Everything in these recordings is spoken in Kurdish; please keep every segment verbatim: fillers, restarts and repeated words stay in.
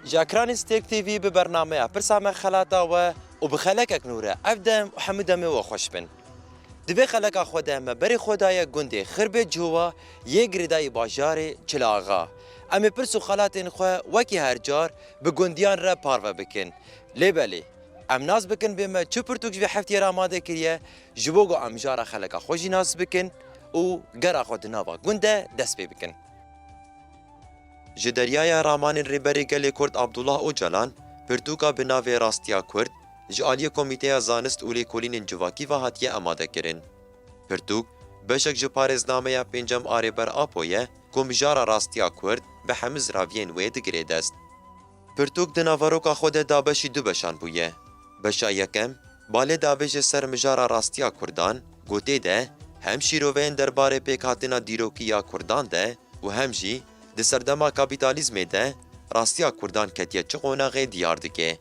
Ji ekranê Stêrk T V bi bernameya Pirsa Me Xelata we û bi xelekek nû re ev dem û hemû demê we xweş bin. Di vê xeleka xwe de me berê xwe daye gundê Xirbê Cihowa yê girêdayî bajarê Çil Axa. Em ê pirs û xelatên xwe wekî her car bi gundiyan re parve bikin. Lê belê, em nas bikin bê me çi pirtûk ji vê heftiyê re amade kiriye, ji bo ku em mijara xeleka xwe jî nas bikin û gera xwe di nava gund de dest pê bikin. Ji deryaya ramanên Rêberê Gelê Kurd Abdullah Ocalan, pirtûka bi navê Rastiya Kurd ji aliyê Komîteya Zanist û Lêkolînên Civakî ve hatiye amadekirin. Pirtûk, beşek ji parêznameya pêncem a Rêber Apo ye ku mijara rastiya Kurd bi hemû ziraviyên wê digirê dest. Pirtûk di naveroka xwe de dabeşî du beşan bûye. Beşa yekem, balê davêje ser mijara rastiya Kurdan, ku tê de hem şîroveyên derbarê pêkhatina dîrokî ya Kurdan de û hem jî di serdema kapîtalîzmê de rastiya Kurdan ketiye çi qonaxê diyar dike.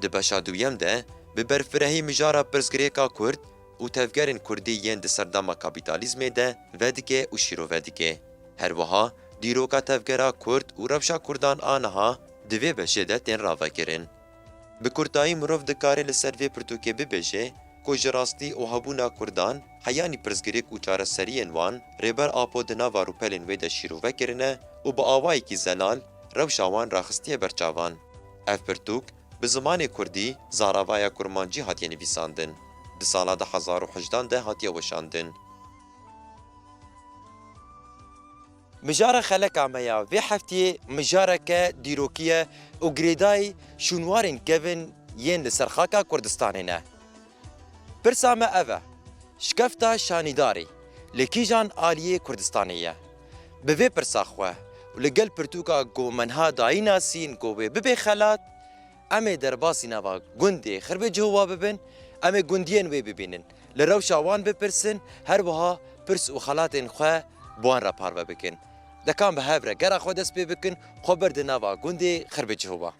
Di beşa duyem de bi berfirehî mijara pirsgirêka Kurd û tevgerên Kurdî yên di serdema kapîtalîzmê de vedike û şîrove dike. Her wiha dîroka tevgera Kurd û rewşa Kurdan a niha di vê beşê de tên ravekirin. Bi kurtayî mirov dikare li ser vê pirtûkê bibêje ku ji rastî û hebûna Kurdan, heyanî pirsgirêk û çareseriyên wan Rêber Apo di nava rûpelên wê de şîrove kirine û bi awayekî zelal rewşa wan raxistiye ber çavan. Ev pirtûk bi zimanê Kurdî, zaravaya Kurmancî hatiye nivîsandin. Di sala du hezar û hejdan de hatiye weşandin. Mijara xeleka me ya vê heftiyê mijareke dîrokî ye û girêdayî şûnwarên kevin yên li ser xaka Kurdistanê ne. Pirsa me ev e, şikefta şanîdarî li kîjan aliyê Kurdistanê ye? Bi vê pirsa xwe û li gel pirtûka ku me niha dayî nasîn ku wê bibe xelat, em ê derbasî nava gundê Xirbê Cihova bibin, em ê gundiyên wê bibînin, li rewşa wan bipirsin, her wiha pirs û xelatên xwe bi wan re parve bikin. De kan bi hev re gera xwe dest pê bikin, xwe bir di nava gundê Xirbê Cihova.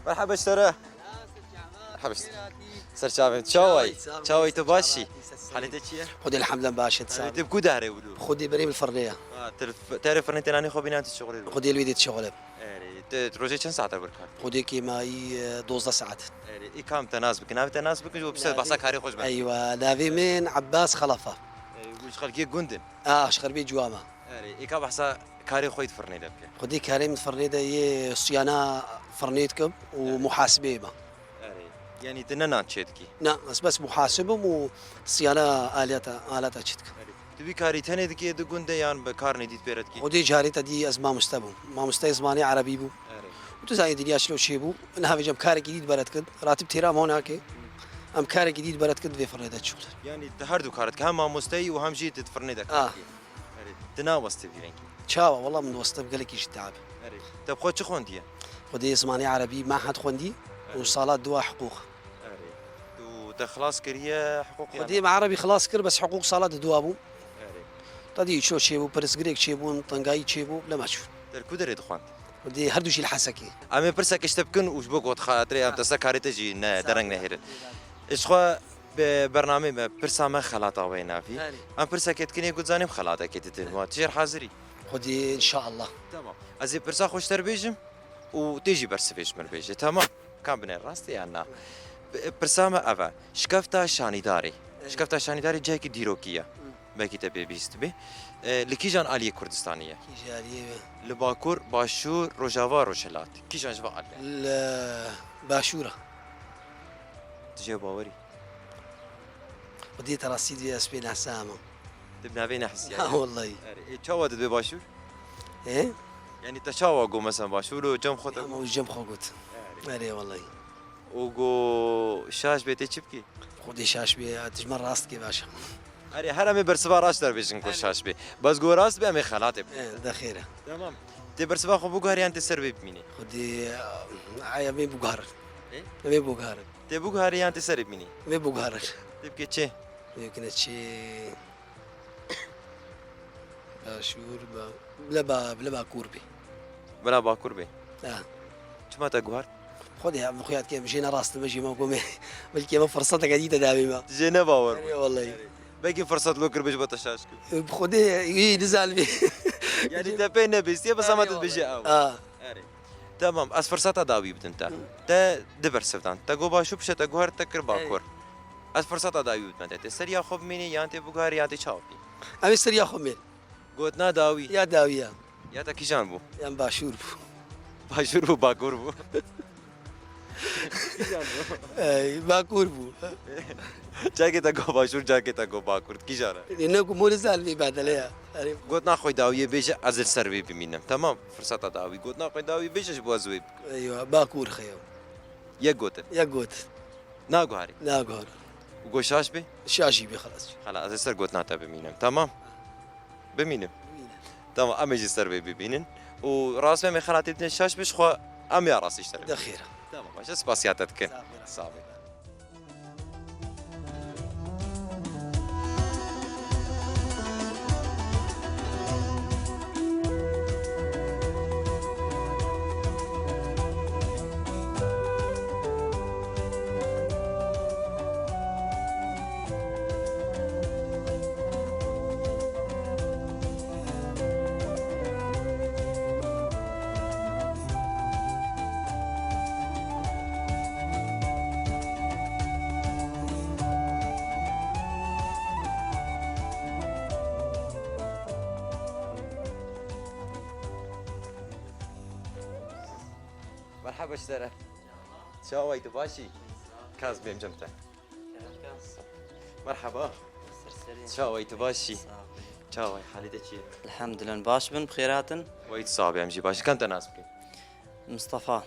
Merhaba ji te re. Merhaba ji te. Ser çavên. Çawayî. Çawayî, tu baş î? Halê te çi ye? Xwedê elhamdulillah baş e, tu sağ ol. Te bi ku derê wilo? Xwedê berê min firnê ye. Ha, te li f-, te rê firnê te nanî xwe bînan tu şixulê. Xwedê li wê dê tu şixulê. Erê, te rojê çend saet e ber kar? Xwedê kêmayî, e, dozdeh saet. Erê, ê kam te nas bikin? Navê te nas bikin, ji bo piştre bahsa karê xwe ji ber. Eywa, navê min Abbas Xalafa. Erê, hûn ji xelkê gund in? A, ji Xerbê Ciwama. Erê, ê ka behsa karê xwe yê di firnê de bike? Xwedî karê min di firnê de yê siyana firnê dikim û muhasibeyê me. Erê, yanî tu ne nan çêdikî? Na, ez bes muhasib im û siyana aleta, aleta çêdikim. Erê. Tu vî karî tenê dikî di gund de yan bi karnê dî pê re dikî? Xwedî carê te dî ez mamoste bûm. Mamosteyê zimanê erebî bûm. Erê. Û tu zanî dinya çilo çêbû. Niha vêcem karekî dî di bere dikin. Ratib têra me nake. Em karekî dî di bere dikin di vê firnê de çûl. Yanî tu her du kar dikî, hem mamosteyî û hem jî tu di firnê de kar dikî. Ah. Erê, tu nawestî vî rengî? Çawa, wela min diweste bi gelekî jî teab. Erê, te bi xwe çi xwendiye? Xwedê zimanê erebî mehed xwendî û sala dua hiqûq. Erê, tu te xilas kiriye hiqûq yan? Xwedê me erebî xilas kir, bes hiqûq sala di dua bû. Erê. Te dî çilo çêbû, pirsgirêk çêbûn, tengayî çêbû, lê me çûn. Te li ku derê dixwend? Xwedê her du jî li Hesekê. Em ê pirseke ji te bikin û ji bo ku xatirê em te ser karê te jî ne dereng nehêrin. Ji xwe Bi bernameyê me, pirsa me xelata wê navî. Erê. Em pirsekê dikin, yê ku dizanim xelatekê didin. Wa tu jê re hazir î? Xwedî, înşaallah. Tamam. Ez ê pirsa xwe ji te re bêjim û tê jî bersivê ji min bêje. Tamam. Kan binêre rast e yan na? Bi-, pirsa me ev e. Şikefta şanîdarê. Erê. Şikefta şanîdarê cihekî dîrokî ye. Hı. Belkî te pê bihîstibî. E, li kîjan aliyê Kurdistanê ye? Kîjan aliyê be? Li Bakur, Başûr, Rojava, Rojhilat. Kîjan ji van aliyê? Li Başûr a. Tu jê bawerî? Xwedî te rastî divê ez pê nehsa hema. Tu bi navê nehsî Ha, yani? Wallahî. Erê, ê, çawa tu dibê Başûr? Ê? Yani te çawa got mesela Başûr û cem xwe te Hema û cem xwe got. Erê. Erê, wallahî. Û go şaş bê tê çi bikî? Xwedê şaş bê, ya, tu ji me rast kê baş e. Erê, her em ê bersiva rast derbêjin ku Erê. Şaş bê. Bes go rast bê, em ê xelatê bikin. Ê, de xêr e. Tamam. Tê bersiva xwe biguharî yan tê ser vê bimînî? Xwedê, ay, em ê biguharin. Ê? Em ê biguharin. Tê biguharî yan tê ser vê bimînî? Em ê biguharin. Tê bikê çi? Tê bikine çi? Başûr, ba-, bila ba-, bila Bakur bê. Bila Bakur bê? Ha. Çima te guhart? Xwedê em xuya dikim, jê ne rast me, jê me gomê. Belkî me firsateke dî te dawî me. Jê ne bawer bû? Erê, wallahî. Belkî firsat lo kir bê ji bo te şaş kir. Bi Xwedê, wî nizanibî. Yani te pê nebîstiye, bes ama tu dibêjî ew. Ha. Erê. Tamam, ez firseta dawî bidin te. Hı. Te di bersiv dan. Te got Başûr, pişe te guhart te kir Bakur. Ez firseta dawî bidin te. Tê ser ya xwe bimînî, yan tê biguharî, yan tê çawa bikî? Em ê ser ya xwe bimînin. Gotina dawî. Ya dawî ya. Ya te kîjan bû? Yan Başûr bû. Başûr bû, Bakur bû. Kîjan bû? Ey, Bakur bû. Çakê te got Başûr, çakê te got Bakur. Kîjan e? Ne ku mor zal vê badele ya. Erê. Gotina xwe dawiyê bêje, ez li ser vê bimînim. Tamam, firseta dawî. Gotina xwe dawî bêje ji bo ez wê bikim. Eywa, Bakur xeyo. Yek gotin. Yek got. Naguharî. Naguhar. Û go şaş bê? Şaş jî bê, xelas. Xela, ez ê ser gotina te bimînim. Tamam. Bimînim. Bimîne. Tamam, em ê jî ser vê bibînin. Û rast em ê xelatê bidin şaş bê, ji xwe em ya rastî ji te re De bibînin. Xêr e. Tamam, baş e, spasiya te dikin. Sağ ol. Sağ ol. Merhaba ji te re. Çawa yî, tu baş î? Kaz bêm cem te. Merhaba. Çawa yî, tu baş î? Çawa yî, halê te çi ye? Elhamdülillah, baş bin, bi xêr hatin. Wayî, tu sax bî, em jî baş in. Ka em te nas bikin? Mistefa.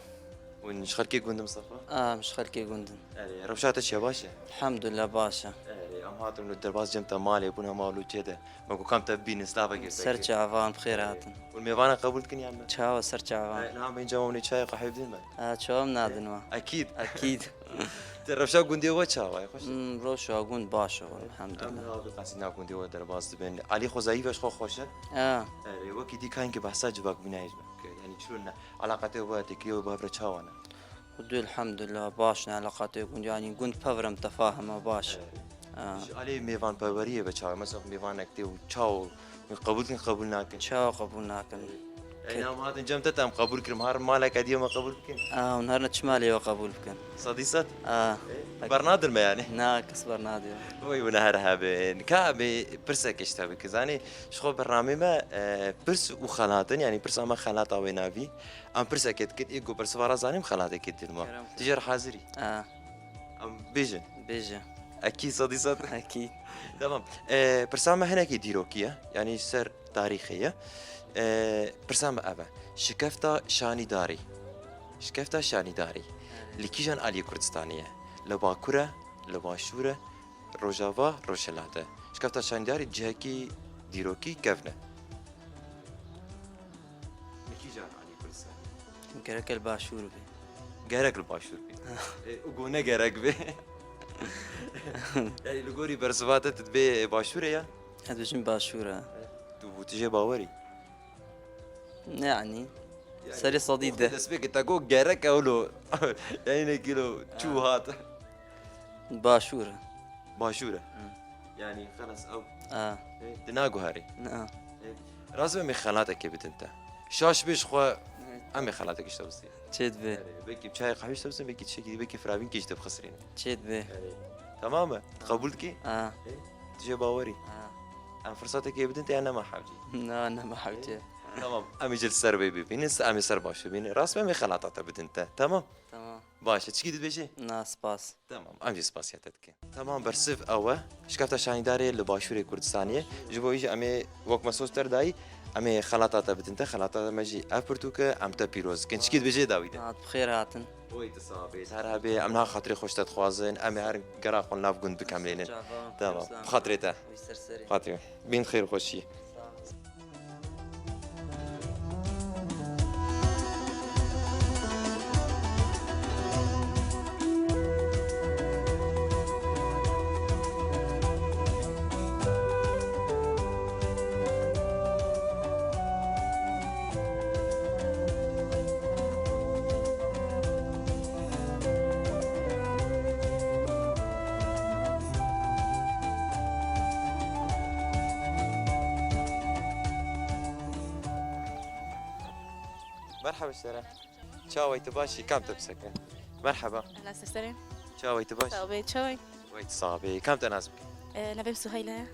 Hûn ji xelkê gund in, Mistefa? A, em ji xelkê gund in. Erê, rewşa te çi ye, baş e? Elhamdülillah, baş e. Erê, em hatin li derbas cem te malê bûn, hema li cê de. Me got, ka em te bibînin, silavekê te Ser kir. Çavan, bi xêr Erê. Hatin. Hûn mêvana qebûl dikin yan ne? Çawa ser çavan? Erê, niha em ên cem wan çayê qehwê bidin me? A, çawa em nadin we? Ekîd. Ekîd. Te rewşa gundê we çawa ye? Xweş e? Hmm, rewşa gund baş e, elhamdülillah. Em niha bi qasî nav gundê we derbas dibin. Alî xwezayî ve ji xwe xweş e? A. Erê, wekî dî ka hinkî behsa civakbûna ye ji me bike. Yanî çilo ne? Eleqatê we, têkiliyê we bi hev re çawa ne? Xwedê elhamdülillah baş ne eleqatê gund. Yanî gund pevre mutefahim e, baş. Erê. A. Ji alî mêvanperweriyê ve çawa ye? Mesela mêvanek tê û çawa Qebûl dikin, qebûl nakin? Çawa qebûl nakin? Ey, na, em hatin cem te, em qebûl kirin. Her maleke dî me qebûl bikin? A, hûn her ne çi malê we qebûl bikin. Sedî sed? A. Ey, bernadin me yani? Na, kes bernadin. Oy, wina her hebin. Ka em ê pirsekê ji te bikin. Zanî, ji xwe bernamê me, e, pirs û xelatin, yani pirsa me xelata wê navî. Em pirsekê dikin, ê ku pirsivara zanim xelatekê din me. Kerem. Tu jê re hazir î? A. Em bêjin? Bêje. Ekî, sedî sed? Ekî. Tamam. E, pirsa me hinekî dîrokî ye. Yani ser tarîxê ye. E, pirsa me ev e. Şikefta Şanîdarî. Şikefta Şanîdarî. Evet. Li kîjan aliyê Kurdistanê ye? Li Bakur e, li Başûr e, Rojava, Rojhilat e. Şikefta Şanîdarî cihekî dîrokî kevn e. Li kîjan aliyê Kurdistanê? Gerek li Başûr be. Gerek li Başûr be. E, û go ne gerek be. Yani li gorî bersiva te, tu dibê Başûrê ya? Ez dibêjim Başûr e. E, tu, tu jê bawerî? Yani, yani, serê sedî de. Destpêkê te got gerek ewlo. Yani ne kilo çû hat. Başûr e. Başûr e. Hı. Yani xelas ew. A. E, tu naguherî. Na. E, rast be, em ê xelatekê bidin te. Şaş bê ji xwe, Evet. Em ê xelatekê ji te bistînin. Çê dibe. Yani, belkî çayê qehwê ji te bistînin, belkî tiştekî dî, belkî firavînkê ji te bixisirînin. Çê dibe. Yani, tamam e? Qebûl dikî? A. E, tu jê bawerî? A. Em firsatekê bidin te ya nema hewcî? Na, nema hewcî. Tamam, em ê ji li ser vê bibînin, em ê ser başûr bînin. Rast be, em ê xelata te bidin te. Tamam? Tamam. Baş e, çikî dibêjî? Na, spas. Tamam, em jî spasiya te dikin. Tamam, bersiv ew e. Şikafta şanîdarê li Başûrê Kurdistanê ye. Ji bo wî jî em ê wek me soz derdayî, em ê xelata te bidin te. Xelata me jî ev pirtûk e, em te pîroz dikin. Çikî dibêjê dawî de? Hat bi xêr hatin. Oy, tu sax bî, her hebê, em niha xatirê xwe ji te dixwazin, em ê her gera xwe li nav gund bikemlînin. Çava, Tamam, pîroz bi xatirê te. Wî ser serê. Xatirê. Bîn xêr û xweşî. Merhaba sere. Çaway tu başî, kam te piseke? Merhaba. Ehlen, ser serê. Çaway tu baş? Sağ ol, çaway. Way tu sax bî. Kam te nas bike? Ee, navê min Suheyla ye.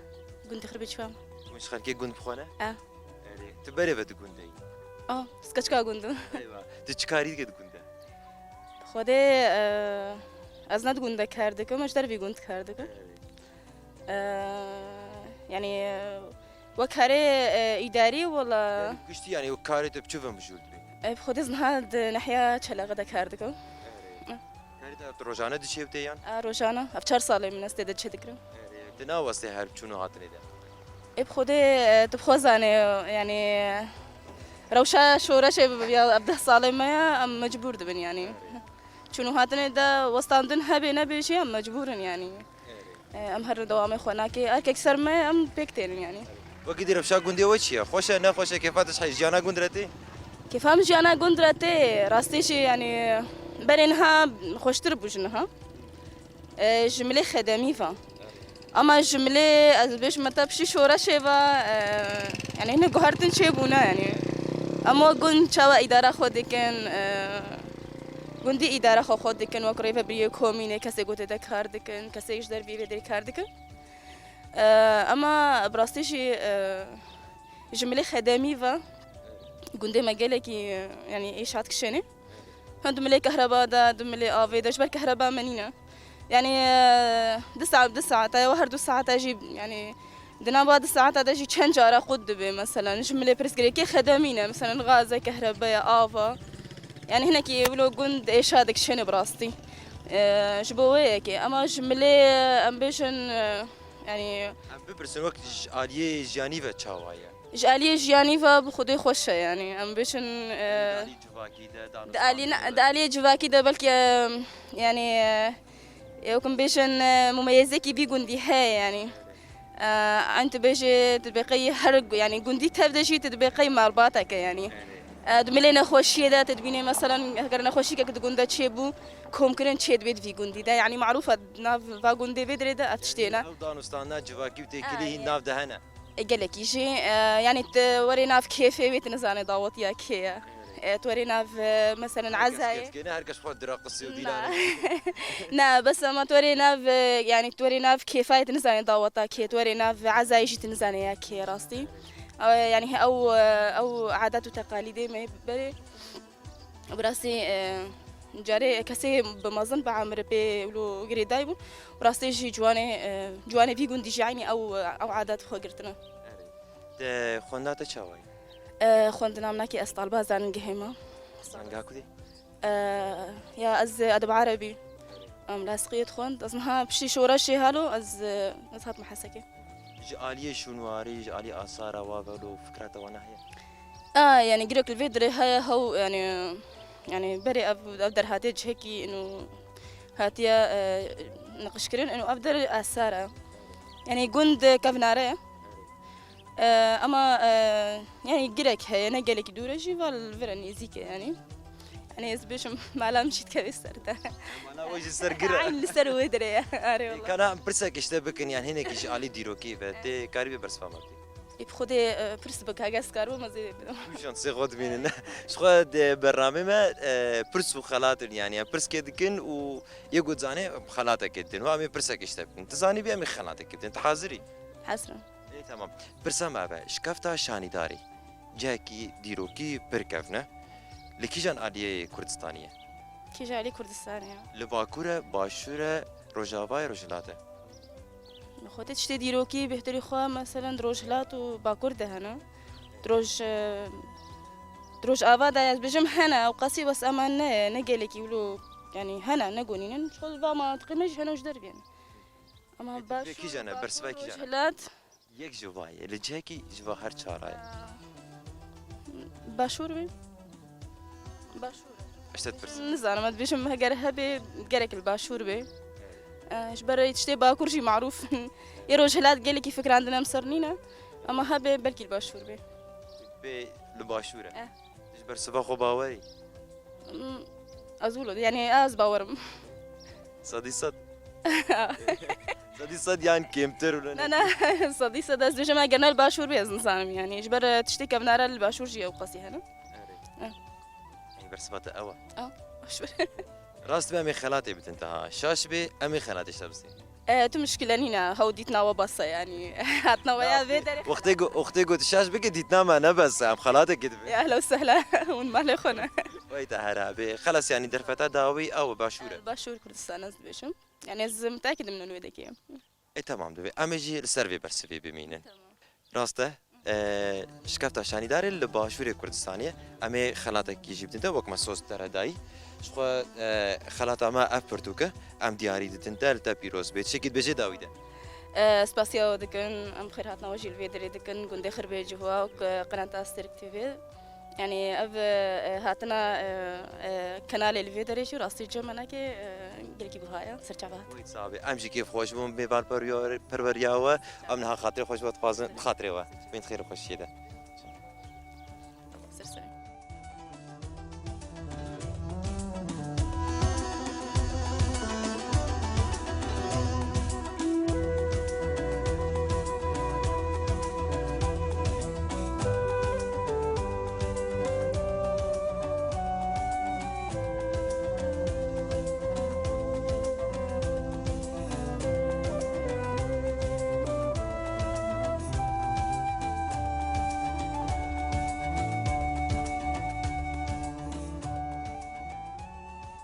Gundê Xirbê Çiwa me. Hûn ji xelkê gund bi xwe ne? E. Erê. Tu berê ve di gundê yî? A, Skaçka gund im. Eywa. Tu çi karî dike di gundê? Xwedê, e, ez ne di gundê kar dikim, ez ji dervî gund kar dikim. Erê. Ee, yani, e, wek karê, e, îdarî wala. Yani giştî, yani wek karê te bi çi ve mijûl dibê? E, bi xwedê ez niha di nehiya Çelexe de kar dikim. Erê. Karê te rojane diçê bi te yan? A, rojane. Ev çar salê min ez tê de çê dikirim. Erê, tu nawestê her çûn û hatinê de? E, bi xwedê, e, tu bi xwe zanê, yani, rewşa şoreşê bi, bi ya ev deh salê me ya, em mecbûr dibin, yani. Erê. Çûn û hatinê de westandin hebe nebe jî em mecbûr in, yani. Erê. E, em herin dewamê xwe nake. Erkek ser me, em pêk tênin, yani. Wekî dî rewşa gundê we çi ye? Xweş e, nexweş e, kêfa te ji jiyana gund re tê? Kêfa min jiyana gund re tê. Rastî jî, yani, berê niha xweştir bû ji niha. E, ji milê xedemî ve. Ama ji milê, ez bêjim, me te piştî şoreşê ve, e, yani, hinek guhertin çêbûne, yani. Em we gund çawa îdara xwe dikin, e, gundî îdara xwe xwe dikin, wek rêvebiriyê komînê, kesê ku tê de kar dikin, kesê ji dervî vê derê kar dikin. E, ama bi rastî jî, e, ji milê xedemî ve gundê me gelekî, e, yani, êşa dikişêne. Hûn di milê kehreba de, di milê avê de, ji ber kehreba me nîne. Yani, e, di saet, di saeta ya, her du saeta jî, yani, di nava di saeta de jî çend cara qut dibe, meselen, ji milê pirsgirêkê xedemî ne, meselen, gaze, kehrebe ye, ava. Yani, hinekî wilo gund êşa dikişêne bi rastî. E, ji bo wê yekê. Ama ji milê, em bêjin, e, yani. Em bipirsin, wek ji aliyê jiyanî ve çawa ye? Ji aliyê jiyanî ve bi xwedê xweş e, yani. Em bêjin, e, Di alî civakî de, di alî, di alî civakî de belkî, e, yani, e, ê wek em bêjin, e, mumeyezekî vî gundî heye, yani. E, eyn tu bêjê, tu dibê qey her gu-, yani, gundî tev de jî tu dibê qey malbateke, yani. E, di milê nexweşiyê de tu dibînî, meselen, heger nexweşîkek di gund de çêbû, komkirin çê dibê di vî gundî de. Yani, marûf e, nav va gundê vê dirê de ev tiştê ne. Ew danûstana civakî û têkilî hîn nav de hene. E, gelekî jî, e, yani, tu werê nav kêfê wê, tu nizanê dawetiya kê ye. E, tu werê nav, e, meselen, Her kes ezayê. Kêfkêne, her kes xwe diraqisî û Na. dîlanê. Na, bes ama tu werê nav, e, yani, tu werê nav kêfayê, tu nizanê daweta kê, tu werê nav ezayê jî, tu nizanê ya kê ye rastî. E, yani, ew, e, ew adet û teqalîdê me berê. Bi rastî, e, carê kesê bi mezin, bi emir pê wilo girêdayî bûn. Bi rastî jî ciwanê, e, ciwanê vî gundî jî eynî ew, ew adet bi xwe girtine. Erê. Te xwendina te çawa ye? E, xwendina min nakê ez taliba zanîngehê me. Zanîngeha kudê? E, ya ez edeb erebî. Em layiqiyê dixwend. Ez niha piştî şoreşê halo ez, e, ez hatime Hesekê. Ji aliyê şûnwarî, ji aliyê asara wa ve lo fikra te wana heye? A, yani girek li vê dirê heye hew, yani, yani berê ev, ev der hatiye cihekî ino hatiye, e, niqişkirin, ino ev der asar e. Yani gund kevnare ye. E, ama, e, yani girek heye, ne gelekî dûr e jî, va li vir e, nêzîk e yani. Hani ez bêjim, mala min jî dikeve ser te. Mana we jî ser gir e. Eyn li ser wê dirê ye. Are Ê, wala. Kana em pirsek ji te bikin, yan hinekî ji alî dîrokî ve, tê karî bê bersiva me bidî? Ê, bi Xwedê, e, pirs bike, heger ez karibim, ez ê bidim. Hûn şansê xwe dimînin. Ji xwe de bernamê me, e, pirs û xelat in, yani, em pirskê dikin û yê ku dizanê xelatekê dikin. Wa em ê pirsek ji te bikin. Tu zanî bî em ê xelatekê bikin. Tu hazir î? Hazir im. Ê, Tamam. Pirsa me ev e. Şikefta şanîdarî cihekî dîrokî pir kevn e. Li kîjan aliyê Kurdistanî ye? Kîjan aliyê Kurdistanê ye? Li Bakur e, Başûr e, Rojava ye, Rojhilat e? Xwedê tiştê dîrokî bêhtirî xwe, meselen, di Rojhilat û Bakur de hene. Di Roj-, e, di Rojava de ez bêjim hene, ew qasî wes ema ne, ne gelekî wilo, yanî hene, ne gonînin. Ji xwe va mantiqê me jî hene ji derviyê ne. Ama Peki, Başûr, kîjan e? Bersiva Bakur, kîjan e? Rojhilat. Yek ji va ye. Li cihekî ji va her çara ye. Başûr be. Başûr. Eştet pirsin. Nizanim, ez dibêjim, heger hebe gerek li Başûr be. Ee, ji ber tiştê Bakur jî marûf in. Ê Rojhilat gelekî fikrandin em ser nîne. Ama hebe belkî li Başûr be. Bê li Başûr e. Eh. Ji ber siva xwe bawerî? Hmm, ez wilo, yani ez bawerim. Sedî sed. Sedî sed yan kêmtir wilo Ne, ne? Ne, sedî sed ez dibêjim, eger ne li Başûr bê ez nizanim yani. Ji ber, e, tiştê kevnare li Başûr jî ew qasî hene. Erê. Eh. Ê, bersiva te ew e. Ew, baş be. Rast be em ê xelatê bidin te ha. Şaş bê em ê xelatê ji te bistîn. E, tu muşkile nîne, hew dîtina we bes e, yanî hatina we ya vê derê. Wextê go-, wextê got şaş bike, dîtina me ne bes e, em xelatekê dibin. Ya ehla û sehla, hûn malê xwe ne. Wey te here bê. Xelas, yanî derfeta dawî ew Başûr e. Başûr Kurdistan ez dibêjim. Yanî ez miteakid im wê dekê. E, temam dibe. Em ê jî li ser vê bersivê bimînin. Tamam. Rast e. E, şikefta şanîdarê li Başûrê Kurdistanê ye. Em ê xelatekî jî bidin te, wek me soz te re dayî. Ji xwe, e, xelata me ev pirtûk e. Em diyarî didin te, li te pîroz bê. Tiştekî dibêjê dawî de. E, spasiya we dikin, em xêrhatina we jî li vê derê dikin. Gundê Xirbê Cihwa û Qenata Stêrk T V. Yanî ev, e, hatina, e, e, kenalê li vê derê jî rastî cem me nake, e, gelekî buha ye, serçava hat. Wî sabê. Em jî kêf xweş bûn, mêvan perwer-, perweriya we. Em niha xatirê xwe ji we dixwazin, bi xatirê we. Bên xêr û xweşiyê de. Ser serê.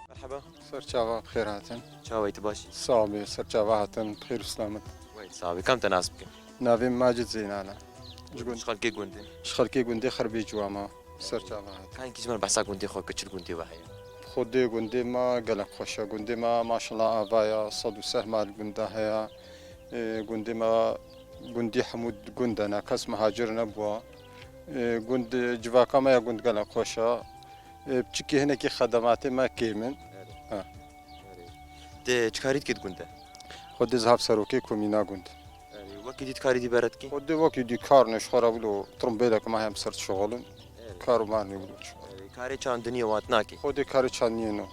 Merhaba. Ser çava, bi xêr hatin. Çawa yî, tu baş î? Sax bî, ser çava hatin, bi xêr û selamet. Wey, sax bî. Kam te nas bikin? Navê min Macid Zeynal e. Ji gund- Ji xelkê gundê? Ji xelkê gundê Xerbê Ciwama. Ser çava hatin. Ka hinkî ji me re behsa gundê xwe ke, çi gundê we heye? Xwedê gundê me gelek xweş e. Gundê me maşallah ava ya, sed û seh mal gunda heye. Ê, gundê me gundî hemû gund e, ne kes mihacir nebûwa. Ê, gund, civaka me ya gund gelek xweş e. Ê, piçikî hinekî xedematê me kêm in. Erê. Ha. Erê. Te çi karî dikî di gund de? Xwedê ez hevserokê komîna gund. Erê. Wekî dî karî dî bere dikî? Xwedê wekî dî kar ne, ji xwe re wilo trombêlek me heye em ser dişixulin. Erê. Kar û mar nî wilo. Erê. Karê çandiniyê wan nakî? Xwedê karê çandiniyê no. Erê.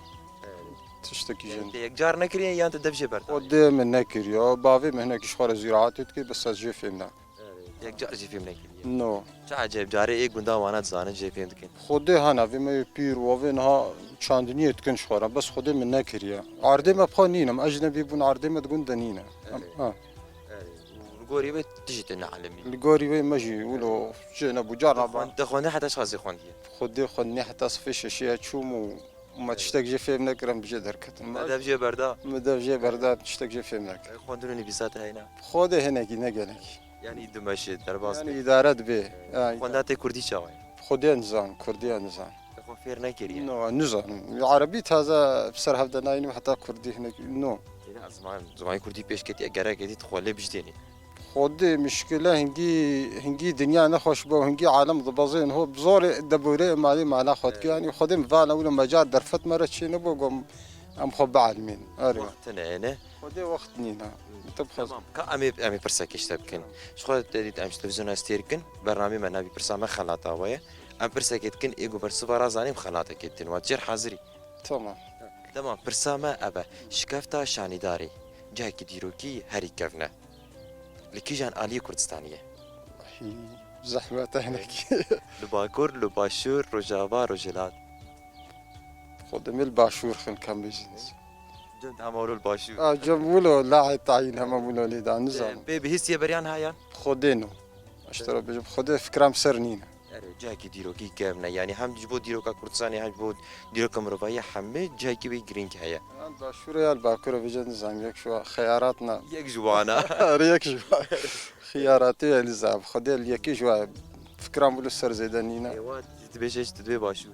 Tiştekî jî. Yanî te yekcar nekiriye yan te dev jê berda? Xwedê min nekiriye. Bavê min hinekî ji xwe re zîraetê dike, bes ez jê fêm nakim. Yek car jî fêm nekiriye. No. Çi ecêb, carê ê gunda wana dizanin jê fêm dikin. Xwedê hene, vê me yê pîr û evê niha çandiniyê dikin ji xwe re, bes Xwedê min nekiriye. Erdê me bi xwe nîn, em ecnebî bûn, erdê me di gund de nîne. Em, Erê. Ha. Erê. Û li gorî wê tu jî tê neelimî. Li gorî wê me jî wilo çi nebû, carna Te xwend-, te xwendin heta çiqas jê xwendiye? Xwedê xwendinê heta sifê şeşê ya çûm û me tiştek jê fêm nekir, em bi jê derketin. Me dev jê berda? Me dev jê berda, tiştek jê fêm nekir. Xwendin û nivîsa te heyna? Xwedê hinekî, ne gelekî. Yanî dimeşê derbas Yanî be. Îdare dibe. Ya, Xwenda tê kurdî çawa ye? Xwedê nizan, kurdî ya nizan. Te xwe fêr nekiriye? No, nizan. Erebî taze bi ser hev de nayînim, heta kurdî hinekî, no. Yine ziman, zimanê kurdî pêş ketiye, gerek êdî tu xwe lê bijdênî. Xwedê mişkile hingî, hingî dinya nexweş be û hingî alem dibezên ho, bi zorê deborê malê mala xwe dike. Yanî Xwedê min vana wilo mecal derfet me re çê nebû, got em xwe bielmîn. Erê. Wext tune ye, ne? Xwedê wext nîne. Te bixwaz- Tamam. Ka em ê, em ê pirsekê ji te bikin. Ji xwe te dît em ji televîzyona Stêrk in, bernameyê me navî Pirsa Me Xelata We ye. Em pirsekê dikin, ê ku bersiva re zanîm xelatekê dikin. Wa tu jê re hazir î? Tamam. Tamam, pirsa me ev e. Şikefta şanîdarê cihekî dîrokî herî kevn e. Li kîjan aliyê Kurdistanê ye? Hî, zehmet e hinekî. Li Bakur, li Başûr, Rojava, Rojhilat? Xwedê min li Başûr xin, kam bêjin. Cem hema wilo li başûr. A, cem wilo, laê tayîn hema wilo lê da, nizam. Pê bihîstiye beriyan haya? Xwedê no. Ez te re bêjim, Xwedê fikram ser nîne. Erê, cihekî dîrokî kevn e. Yanî hem ji bo dîroka Kurdistanê hem ji bo dîroka mirovahiyê hemî cihekî wê girîng heye. Yan başûrê ya li bakurê vêce nizam yek ji wa xeyarat ne. Yek ji wan e. Erê, yek ji wa xiyaratê ye nizam. Xwedê li yekî ji wa fikram wilo ser zêde nîne. Ê, wa dibêje ji dibê başûr.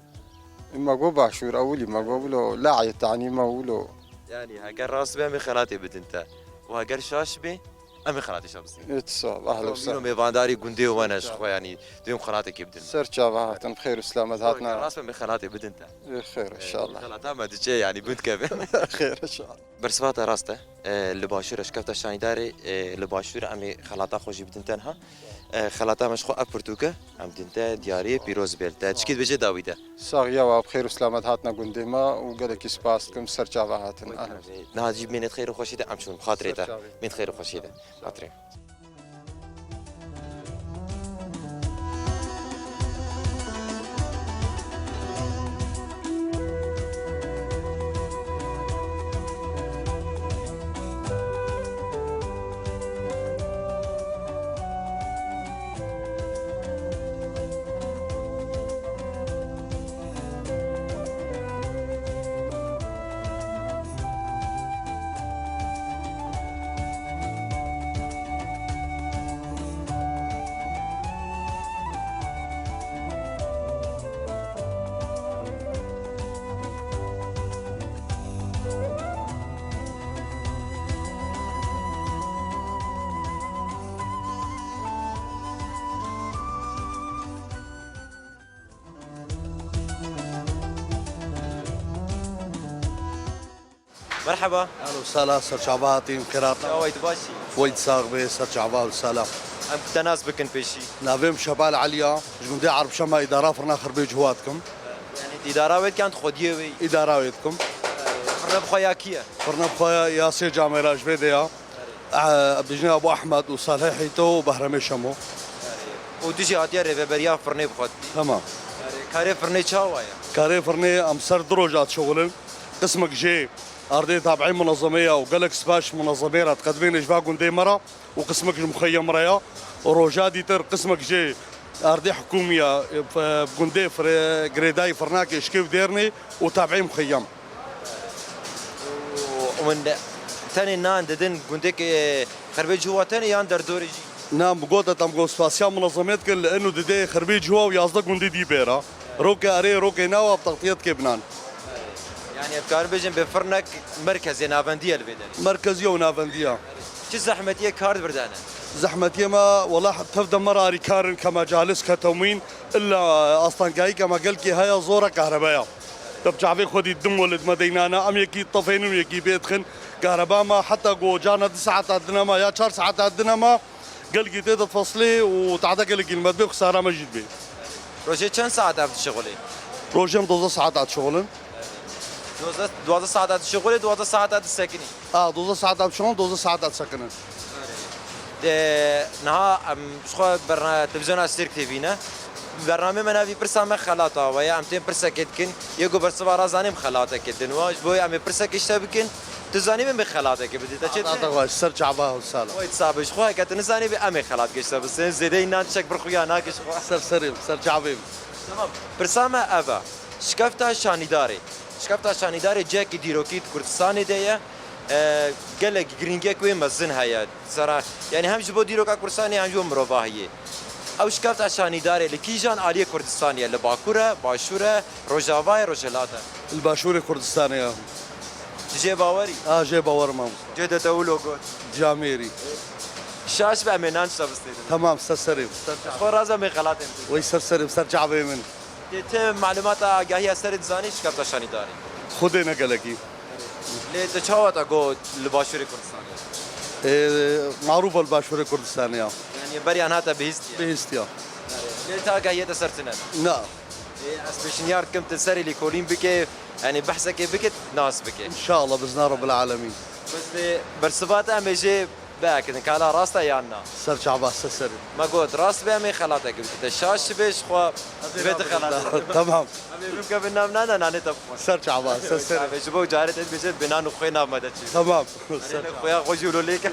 Ê, me got başûr, ewilî me got wilo laê tanî me wilo. Yanî heger rast be em ê xelatê bidin te. Û heger şaş be, Em ê xelatê şa bistînin. Ê, tu sax, ehlen Tamam, îro sehlen. Mêvandarî gundê wan e ji xwe, yanî duyum xelatekê bidin. Ser çava hatin, bi xêr û selamet hatina. Rast em ê xelatê bidin te. Ê, xêr, inşallah. Xelata me diçe, yanî gund keve. Xêr, inşallah. Bersiva te rast e. E, li başûr e, şikefta şanîdarê, e, li başûr em ê xelata xwe jî bidin te niha. E, xelata me ji xwe ev pirtûk e. Em din te diyariyê pîroz bêl te. Çikê dibêje dawî de. Sax ya wa bi xêr û selamet hatine gundê me û gelekî spas dikim ser çava hatin. Niha jî mênê xêr û xweşî de em çûn bi xatirê te. Mênê xêr û xweşî de. Xatirê. Merheba. Ehlen û sehlen, ser çava hatî, xêrat. Çawa yî, tu baş î? Wey sax be, ser çava û sehlen. Em te nas bikin pêşî. Navê min Şebal Eliya, ji gundê Erbşema, îdara firna Xirbê Ciwa dikim. Yanî îdara wê dikan, tu xwediyê wê yî? Îdara wê dikim. Firne bi xwe ya kî ye? Firne bi xwe ya, ya sê camêra ji vê de ya. Eh, bijne Abu Ehmed û Salih Hîto û Behremê Şemo. Û tu jî hatiye rêveberiya firnê bi xwe dikî? Tamam. Karê firnê çawa ye? Karê firnê em ser du roja dişixulin. Qismek jê ardê tabiî munezemê ya û gelek spas ji munezemê re diqedimêne ji va gundê me re û qismek ji muxeyyem re ya. Û roja dîtir qismek jê ardê hikûmî ya, e, gundê fire-, girêdayî firnakê şikê û dêrnê û tabiî muxeyyem. Û hûn tenê nan didin gundê ke Xirbê Ciwa tenê yan derdorê jî? Na, min got, em got spasiya munezemê dikin, li ino didê Xirbê Ciwa û yazdeh gundê dî bêra. Rokê erê, rokê nawa bi textiyet kê binan. Yanî, em karin bêjin bi firnek merkezê navendî ye li vê derê. Merkezî û navendî ye. Çi zehmetiyê kar birdane? Zehmetiyê me, wela tev de me re arîkar in, ke me calis, ke temwîn, illa astengayî ke me gelkî heye, zor e, kahrebe ye. Te bi çavê xwe dît, du mol li me deynane, em yekî tefênin û yekî bê dixin. Kahreba me heta ku carna du saeta dine me ya çar saeta dine me, gelkî tê de feslê û tehde gelekî li me dibê, xisara me jî dibê. Rojê çend saet ev dişixulê? Rojê em dozdeh saet dişixulin. Dozdeh, duwazdeh saet dişixulê, duwazdeh saet disekinî. A, dozdeh saet dişixulin, dozdeh saet disekinin. De, niha em ji xwe berna-, televîzyona Sêrk T V ne. Bernamê me navî Pirsa Me Xelata we ye. Em tên pirsekê dikin. Yê ku bersiva re zanî em xelateke din we. Ji bo em ê pirsekê ji te bikin. Tu zanî em ê xelateke bidî. Te çê Xelata xwe, ser çava û sala. Wê sabe ji xwe heke tu nizanî bê em ê xelat geşte bisin. Zêdeyî nan çek bir xuya nake ji xwe. Ser serê, ser çavê. Tamam. Pirsa me ev e. Şikefta Şanîdarê. Şikefta Şanîdarê cihekî dîrokî di Kurdistanê de ye. E, gelek girîngiyek wê mezin heye. Sera, yanî hem ji bo dîroka Kurdistanê hem ji bo mirovahiyê. Ew şikefta Şanîdarê li kîjan aliyê Kurdistanê ye? Li Bakur e, Başûr e, Rojava ye, Rojhilat e? Li Başûrê Kurdistanê ye. Tu jê bawer î? A, jê bawer mam. Cê de te wilo got. Camêrî. Şaş be, em ê nan şevistênin. Tamam, ser serê. Ser çavê. Xwe razem ê xelatên. Wey ser serê, ser çavê min. Tê te malûmata agahiya serê dizanî şikefta Şanîdarê? Xwedê ne gelekî. Lê te çawa te got li Başûrê Kurdistanê? Ee, marûf e li Başûrê Kurdistanê ya. Yanî beriyan hate bihîstiye? Bihîstiya. Lê te agahiyê te ser tune? Na. Ê, ez pêşniyar dikim tu serê lêkolîn bike, yanî behsekê bike, nas bike. İnşallah, bizna Rabbil Alemin. Bes lê bersiva te em ê jê Be, kirin kala rast e yan na? Ser çava, ser serê. Me got, rast be, em ê xelatek bidî te. Şaş çi bê ji xwe, divê tu xelat. Tamam. Em ê bimke bin nam nane, nanê te bixwe. Ser çava, ser serê. Tabii, ji bo carê te dibêje, bi nan û xwê nav me de çi. Tamam. Ser çava. Xwêya xwe jî wilo lêke.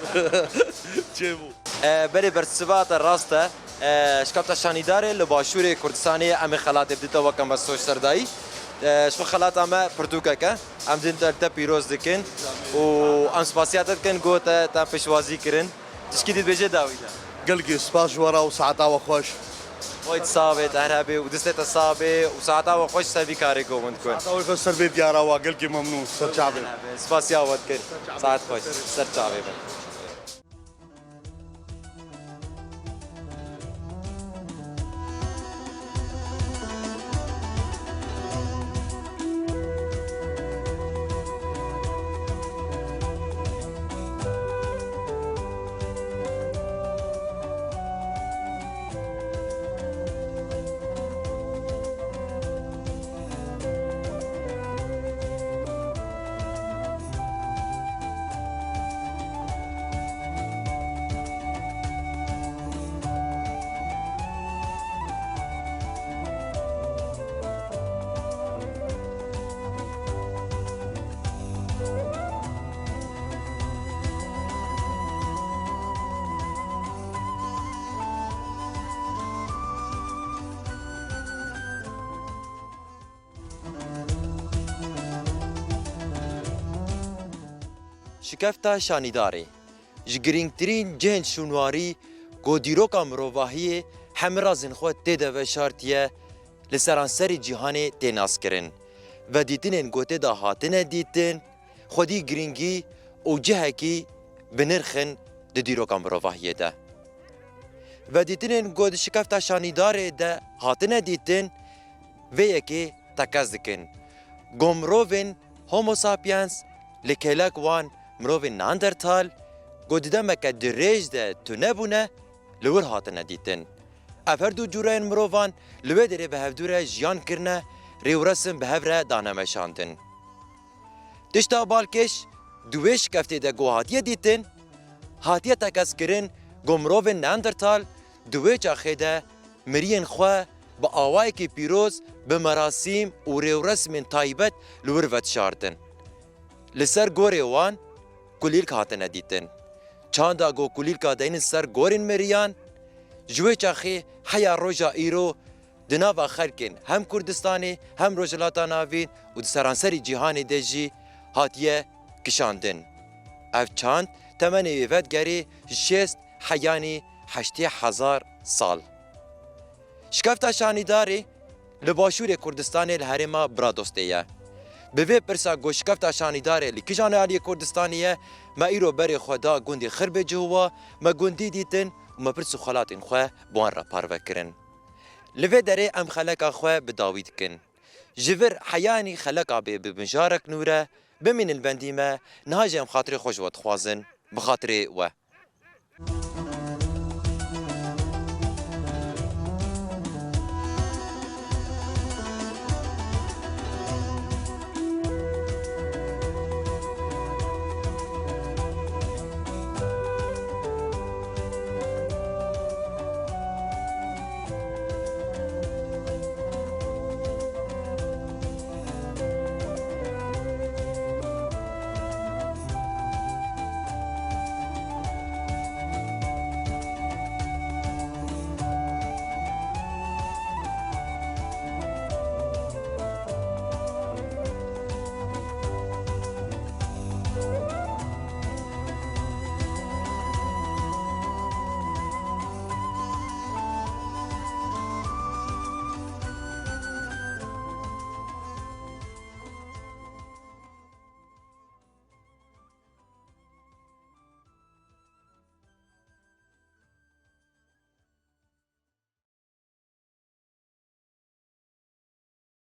Çêbû. E, belê bersiva te rast e. E, şikafta şanîdarê li başûrê Kurdistanê em ê xelatê bidî te weke me soş serdayî. E, ji xwe xelata me pirtûkek e. Em din te, te pîroz dikin û em spasiya te dikin, got te, te piştwazî kirin. Tişkî dî dibêje dawî de. Gelkî spas ji we re û saeta we xweş. Oy, tu sax bê, te her hebê û distê te sax bê û saeta we xweş ser vî karê ku hûn dikin. Saeta we xweş ser vê diyara we, gelkî memnûn, ser çavê. Spasiya we dikin. Saet xweş, ser çavê be. Şikefta şanîdarê ji girîngtirîn cihên şûnwarî ku dîroka mirovahiyê hemirazên xwe tê de veşartiye, li seranserî cîhanê tê naskirin. Vedîtinên ku tê de hatine dîtin, xwedî girîngî û cihekî bi nirx in di dîroka mirovahiyê de. Vedîtinên ku di şikefta şanîdarê de hatine dîtin, vê yekê tekez dikin. Ku mirovên Homo sapiens, li kêlek wan mirovên Neandertal, ku di demeke dirêj de tune bûne, li wir hatine dîtin. Ev her du cureyên mirovan li wê derê bi hevdû re jiyan kirine, rêwresim bi hev re dane meşandin. Tişta balkêş di wê şikeftê de ku hatiye dîtin, hatiye tekezkirin ku mirovên Neandertal di wê çaxê de miriyên xwe bi awayekî pîroz, bi merasîm û rêwresmên taybet li wir vedişartin. Li ser gorê wan kulîlk hatine dîtin. Çanda ku kulîlka deynin ser gorên meriyan, ji wê çaxê heya roja îro di nava xelkên hem Kurdistanê hem Rojhilata Navîn û di seranserî cîhanê de jî hatiye kişandin. Ev çand temenê wê vedigerê ji şêst heyanî heştê hezar sal. Şikefta şanîdarê li başûrê Kurdistanê li herêma Bradostê ye. Bi vê pirsa ku şikefta şanîdarê li kîjan aliyê Kurdistanê ye, me îro berê xwe da gundê Xirbê Cihuwa, me gundî dîtin û me pirs û xelatên xwe bi wan re parve kirin. Li vê derê em xeleka xwe bi dawî dikin. Ji vir heyanî xeleka bê bi mijarek nû re, bimînin bendî me, niha jî em xatirê xwe ji we dixwazin, bi xatirê we.